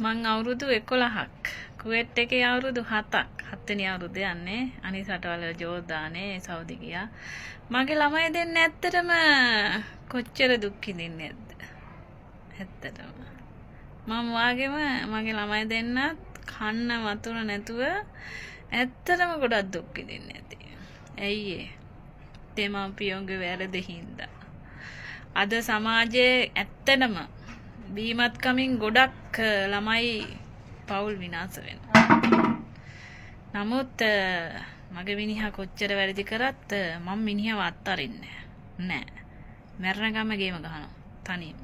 මං අවුරුදු 11ක් කුවේට් එකේ අවුරුදු 7ක් හත්වෙනි අවුරුද්ද යන්නේ. අනිත් රටවල් වල ජෝර්දානේ, සෞදි ගියා. මගේ ළමයි දෙන්න ඇත්තටම කොච්චර දුක් විඳින්නේ නැද්ද? ඇත්තටම මම වාගේම මගේ ළමයි දෙන්නත් කන්න වතුර නැතුව ඇත්තටම ගොඩක් දුක් විඳින්නේ නැති. ඇයි ඒ? දෙමව්පියෝගේ වැරදි හින්දා. අද සමාජයේ ඇත්තටම බීමත්කමින් ගොඩක් ළමයි පවුල් විනාශ වෙනවා. නමුත් මගේ මිනිහා කොච්චර වැරදි කරත් මම මිනිහව අත්හරින්නේ නෑ. මැරෙනකම්ම ගේම ගහනවා තනියම.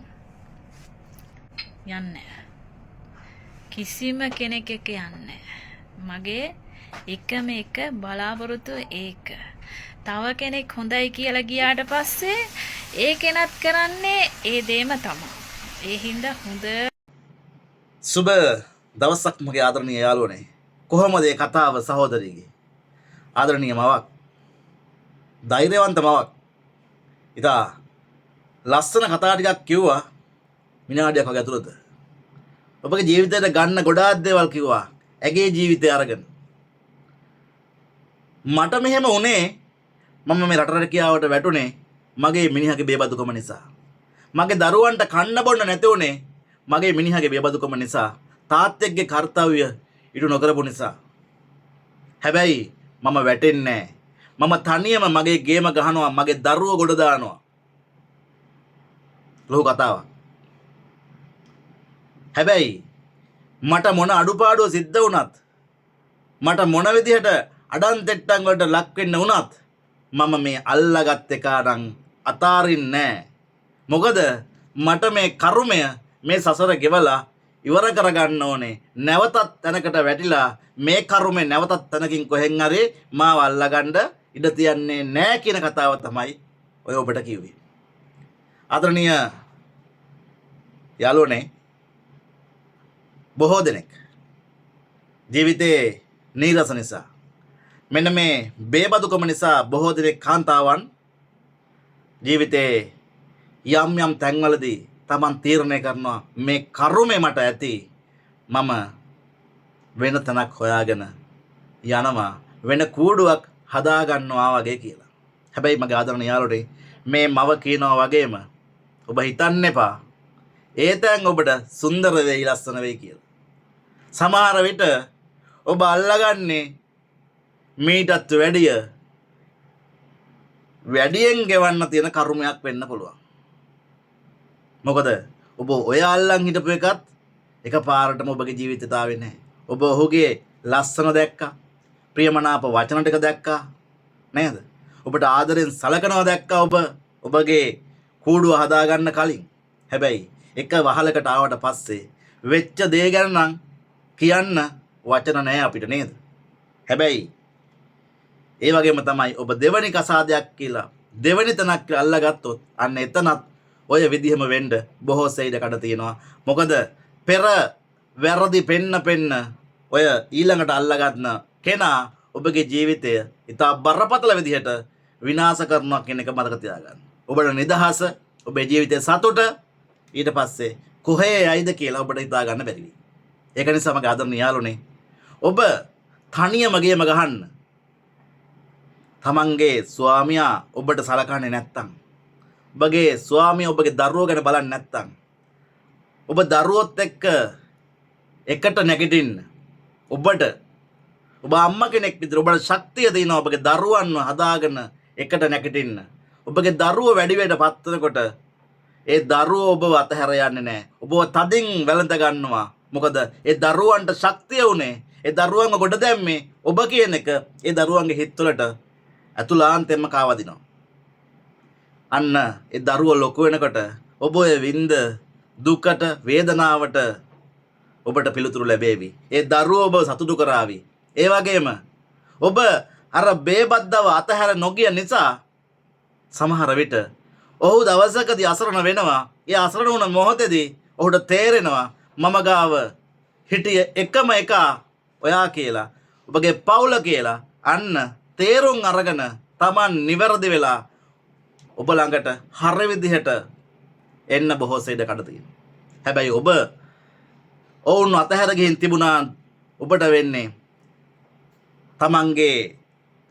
යන්නේ කිසිම කෙනෙක් එක්ක යන්නේ. මගේ එකම එක බලාපොරොත්තුව ඒක. තව කෙනෙක් හොඳයි කියලා ගියාට පස්සේ ඒ කෙනත් කරන්නේ ඒ දේම තමයි. ඒ හින්දා හොඳ සුබ දවසක් මගේ ආදරණීය යාළුවනේ. කොහොමද මේ කතාව සහෝදරියගේ? ආදරණීය මවක්. ධෛර්යවන්ත මවක්. ඉතා ලස්සන කතා ටිකක් කිව්වා විනාඩියක් වගේ ඇතුළත. ඔබගේ ජීවිතේට ගන්න ගොඩාක් දේවල් කිව්වා. ඇගේ ජීවිතය අරගෙන. මට මෙහෙම වුණේ, මම මේ රට රැකියාවට වැටුනේ මගේ මිනිහගේ බේබදුකම නිසා. මගේ දරුවන්ට කන්න බොන්න නැති වුණේ මගේ මිනිහගේ බේබදුකම නිසා. තාත්තෙක්ගේ කර්තව්‍ය ඉටු නොකරපු නිසා. හැබැයි මම වැටෙන්නේ නෑ. මම තනියම මගේ ගේම ගහනවා, මගේ දරුවෝ ගොඩ දානවා. ලොකු කතාවක්. හැබැයි මට මොන අඩුපාඩුව සිද්ධ වුණත්, මට මොන විදිහට අඩන් තෙට්ටන් වලට ලක් වෙන්න වුණත්, මම මේ අල්ලගත් එකා නම් අතාරින්නේ නෑ. මොකද මට මේ කර්මය මේ සසර ගෙවලා ඉවර කරගන්න ඕනේ. නැවතත් තැනකට වැටිලා මේ කර්මය නැවතත් තැනකින් කොහෙන් හරි මාව අල්ලගන්න ඉඩ තියන්නේ නෑ කියන කතාව තමයි ඔය ඔබට කිව්වේ. ආදරණීය යාළුවනේ, බොහෝ දෙනෙක් ජීවිතේ නීරස නිසා, මෙන්න මේ බේබදුකම නිසා බොහෝ දෙනෙක් කාන්තාවන් ජීවිතේ යම් යම් තැන්වලදී තමන් තීරණය කරනවා, මේ කරුමේ මට ඇති, මම වෙන තැනක් හොයාගෙන යනවා, වෙන කූඩුවක් හදාගන්නවා වගේ කියලා. හැබැයි මගේ ආදරණීය යාළුවනේ, මේ මව කියනවා වගේම ඔබ හිතන්න එපා ඒ තැන් ඔබට සුන්දර වෙයි, ලස්සන වෙයි කියලා. සමහර විට ඔබ අල්ලගන්නේ මීටත් වැඩිය වැඩියෙන් ගෙවන්න තියෙන කර්මයක් වෙන්න පුළුවන්. මොකද ඔබ ඔය අල්ලන් හිටපු එකත් එක පාරටම ඔබගේ ජීවිතයට ආවේ නැහැ. ඔබ ඔහුගේ ලස්සන දැක්කා. ප්‍රියමනාප වචන ටික දැක්කා. නේද? ඔබට ආදරෙන් සලකනවා දැක්කා ඔබ ඔබගේ කූඩුව හදාගන්න කලින්. හැබැයි එක වහලකට ආවට පස්සේ වෙච්ච දේ ගැන නම් කියන්න වචන නෑ අපිට, නේද? හැබැයි ඒ වගේම තමයි ඔබ දෙවනි කසාදයක් කියලා දෙවනි තැනක් කියලා අල්ලගත්තොත් අන්න එතනත් ඔය විදිහම වෙන්න බොහෝ සේ ඉඩ කඩ තියෙනවා. මොකද පෙර වැරදි පෙන්න පෙන්න ඔය ඊළඟට අල්ලගන්න කෙනා ඔබගේ ජීවිතය ඉතා බරපතල විදිහට විනාශ කරනවා කියන එක මතක තියාගන්න. ඔබට නිදහස, ඔබේ ජීවිතයේ සතුට ඊට පස්සේ කොහේ යයිද කියලා ඔබට හිතා ගන්න බැරි වෙයි. ඒක නිසා මගේ ආදරණීය යාළුවනේ, ඔබ තනියම ගේම ගහන්න. තමන්ගේ ස්වාමියා ඔබට සලකන්නේ නැත්තම්, ඔබගේ ස්වාමියා ඔබගේ දරුවෝ ගැන බලන්නේ නැත්තම්, ඔබ දරුවොත් එක්ක එකට නැගිටින්න. ඔබට ඔබ අම්මා කෙනෙක් විදිහට ඔබට ශක්තිය තියෙනවා ඔබගේ දරුවන්ව හදාගෙන එකට නැගිටින්න. ඔබගේ දරුවෝ වැඩි වෙන්න පත් වෙනකොට ඒ දරුවෝ ඔබව අතහැර යන්නේ නැහැ. ඔබව තදින් වැළඳ ගන්නවා. මොකද ඒ දරුවන්ට ශක්තිය උනේ, ඒ දරුවන්ව ගොඩ දැම්මේ ඔබ කියන එක ඒ දරුවන්ගේ හිතවලට ඇතුළාන්තයෙන්ම කාවදිනවා. අන්න ඒ දරුවෝ ලොකු වෙනකොට ඔබ ඔය වින්ද දුකට, වේදනාවට ඔබට පිළිතුරු ලැබේවි. ඒ දරුවෝ ඔබ සතුටු කරාවි. ඒ වගේම ඔබ අර බේබද්දව අතහැර නොගිය නිසා සමහර විට ඔහු දවසකදී අසරණ වෙනවා. ඒ අසරණ වුණ මොහොතේදී ඔහුට තේරෙනවා මම ගාව හිටිය එකම එකා ඔයා කියලා. ඔබගේ පවුල කියලා. අන්න තේරුම් අරගෙන තමන් නිවැරදි වෙලා ඔබ ළඟට හරි විදිහට එන්න බොහෝ සේ ඉඩ කඩ තියෙනවා. හැබැයි ඔබ ඔවුන් අතහැර ගිහින් තිබුණා ඔබට වෙන්නේ තමන්ගේ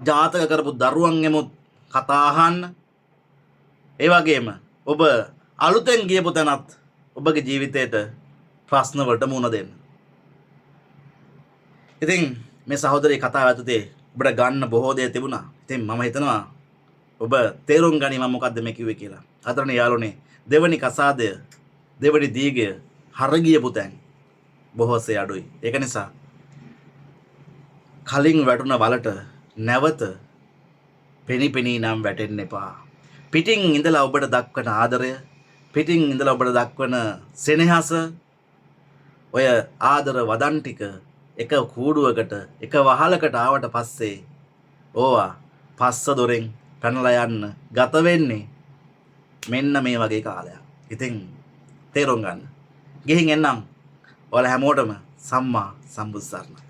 ජාතක කරපු දරුවන්ගෙමුත් කතා අහන්න. ඒ වගේම ඔබ අලුතෙන් ගියපු තැනත් ඔබගේ ජීවිතේට ප්‍රශ්න වලට මුහුණ දෙන්න. ඉතින් මේ සහෝදරී කතාව ඇතුලේ ඔබට ගන්න බොහෝ දේ තිබුණා. ඉතින් මම හිතනවා ඔබ තේරුම් ගනි මම මොකද්ද මේ කිව්වේ කියලා. ආදරණීය යාළුවනේ, දෙවනි කසාදය, දෙවනි දීගය හරගියපු තැන් බොහෝසේ අඩුයි. ඒක නිසා කලින් වැටුණ වලට නැවත පෙනි පෙනී නම් වැටෙන්න එපා. පිටින් ඉඳලා ඔබට දක්වන ආදරය, පිටින් ඉඳලා ඔබට දක්වන සෙනෙහස, ඔය ආදර වදන් ටික එක කූඩුවකට, එක වහලකට ආවට පස්සේ ඕවා පස්ස දොරෙන් පැනලා යන්න ගත වෙන්නේ මෙන්න මේ වගේ කාලයක්. ඉතින් තේරුම් ගන්න. ගිහින් එන්නම්. ඔයාලා හැමෝටම සම්මා සම්බුදු සරණයි.